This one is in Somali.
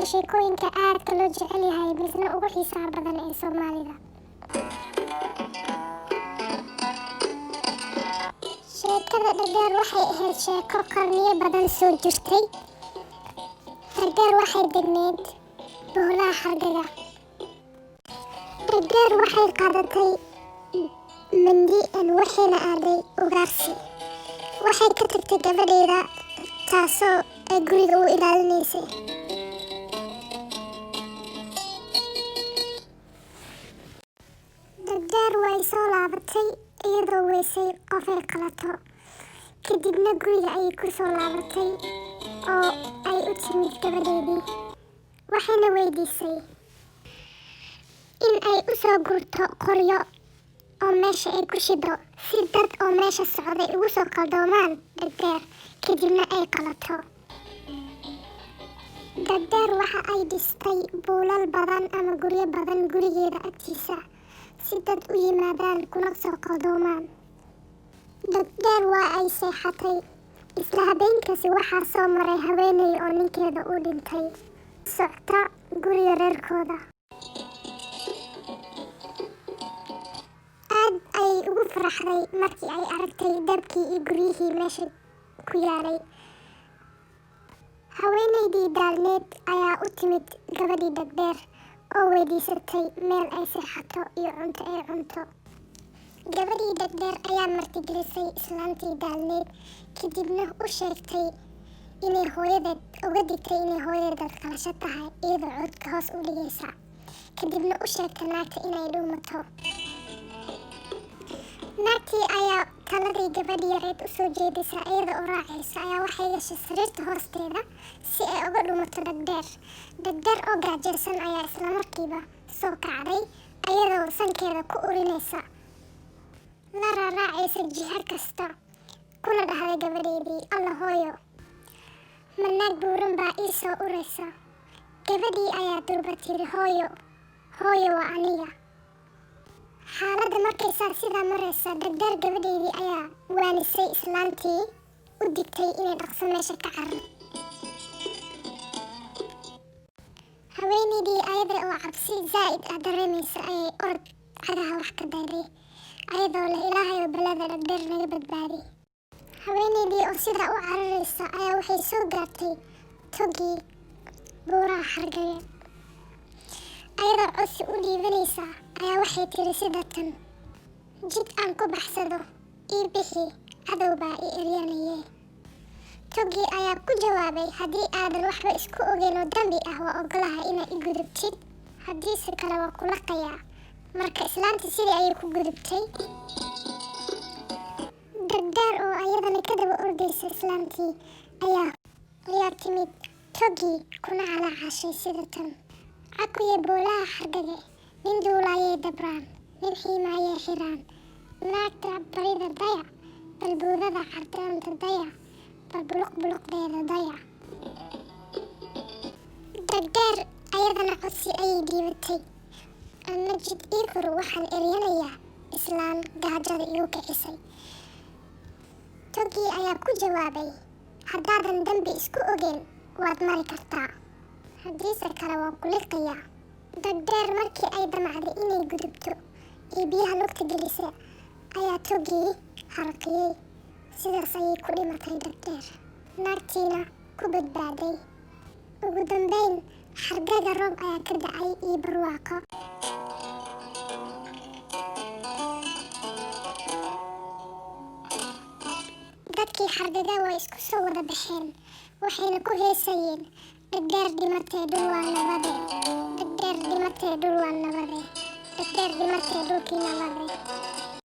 tahay sheekooyinka aadka loo jecel yahay misna ugu xiisaha badan ee Soomaalida. Sheekada Dhagdheer waxay ahayd sheeko qarniyo badan soo jirtay. Dhagdheer waxay degneyd Bohlaha Hargaga. Dhagdheer waxay qaadatay mindi waxayna aaday ugaarsi. Waxay ka tagtay gabadheeda taasoo ay guriga u ilaalinaysay. Dhagdheer way soo laabatay iyadoo weysay qof ay qalato. Kadibna guriga ayay ku soo laabatay oo ay u timid gabadheedii. Waxayna weydiisay in ay u soo gurto qoryo oo meesha ay ku shido si dad oo meesha socday ugu soo qaldoomaan Dhagdheer, kadibna ay qalato. Dhagdheer waxa ay dhistay buulal badan ama guryo badan gurigeeda agtiisa si dad u yimaadaan kuna soo qaldoomaan. Dhagdheer waa ay seexatay. Isla habeenkaasi waxaa soo maray haweeney oo ninkeeda u dhintay. Socota guriga reerkooda. Aad ayay ugu faraxday markii ay aragtay dabkii iyo guryihii meesha ku yaalay. Haweeneydii daalneed ayaa u timid gabadhii Dhagdheer oo weydiisatay meel ay seexato iyo cunto ay cunto. Gabadhii Dhagdheer ayaa martigelisay islaantii daalneed, kadibna u sheegtay inay hooyadeed uga digtay inay hooyadeed qalasho tahay iyadoo codka hoos u dhigaysa. Kadibna u sheegtay naagta inay dhuumato. Naagtii ayaa taladii gabadhii yareed u soo jeedisa iyada oo raacaysa ayaa waxay gashay sariirta hoosteeda si ay uga dhuumato Dhagdheer. Dhagdheer oo gaajaysan ayaa isla markiiba soo kacday iyadoo sankeeda ku urinaysa, la raaraacaysa jiha kasta, kuna dhahday gabadheedii, "Alla hooyo, ma naag buuran baa ii soo uraysa?" Gabadhii ayaa durba tiri, "Hooyo, hooyo, waa aniga." Xaaladda markay saa sidaa maraysa, Dhagdheer gabadheedii ayaa waanisay islaantii, u digtay inay dhaqso meesha ka cararto. Haweeneydii ayada oo cabsi zaa'id ah dareemaysa ayay orod cagaha wax ka dayday, ayadoo leh, "Ilaahayow, balada Dhagdheer naga badbaadi." Haweeneydii oo sidaa u cararaysa ayaa waxay soo gaartay togii buuraha Hargage. Ayadoo codsi u dhiibanaysa ayaa waxay tiri sida tan, "Jid aan ku baxsado ii bixi, cadow baa i eryanaye." Togii ayaa ku jawaabay, "Haddii aadan waxba isku ogeyn oo dambi ah, waa ogolahay inaad i gudubtid, haddiise kale waa ku laqayaa." Marka islaantii sidii ayay ku gudubtay. Dhagdheer oo ayadana ka daba ordaysa islaantii ayaa timid togii kuna calaacashay sida tan, "Cakuye boolaha Hargage, nin duulaayay dabraan, nin xiimaayay xiraan, naagta barida daya, balbuudada cardaanta daya, bal buluq buluqdeeda daya." Dhagdheer ayadana codsi ayay dhiibatay, "Ama jid ii fur, waxaan eryanayaa islaan gaajada igu kicisay." Togii ayaa ku jawaabay, "Haddaadan dambi isku ogeyn waad mari kartaa, haddiise kale waa ku liqayaa." Dhagdheer markii ay damacday inay gudubto ee biyaha lugta gelisay ayaa togii harqiyey. Sidaas ayay ku dhimatay Dhagdheer, naagtiina ku badbaaday. Ugu dambeyn Hargaga roob ayaa ka da'ay iyo barwaaqo. Dadkii Hargaga way isku soo wada baxeen, waxayna ku heesayeen, "Dhagdheer dhimatee dhul waa nabade, Dhagdheer dhimatee dhul waa nabade, Dhagdheer dhimatee dhulkii nabade."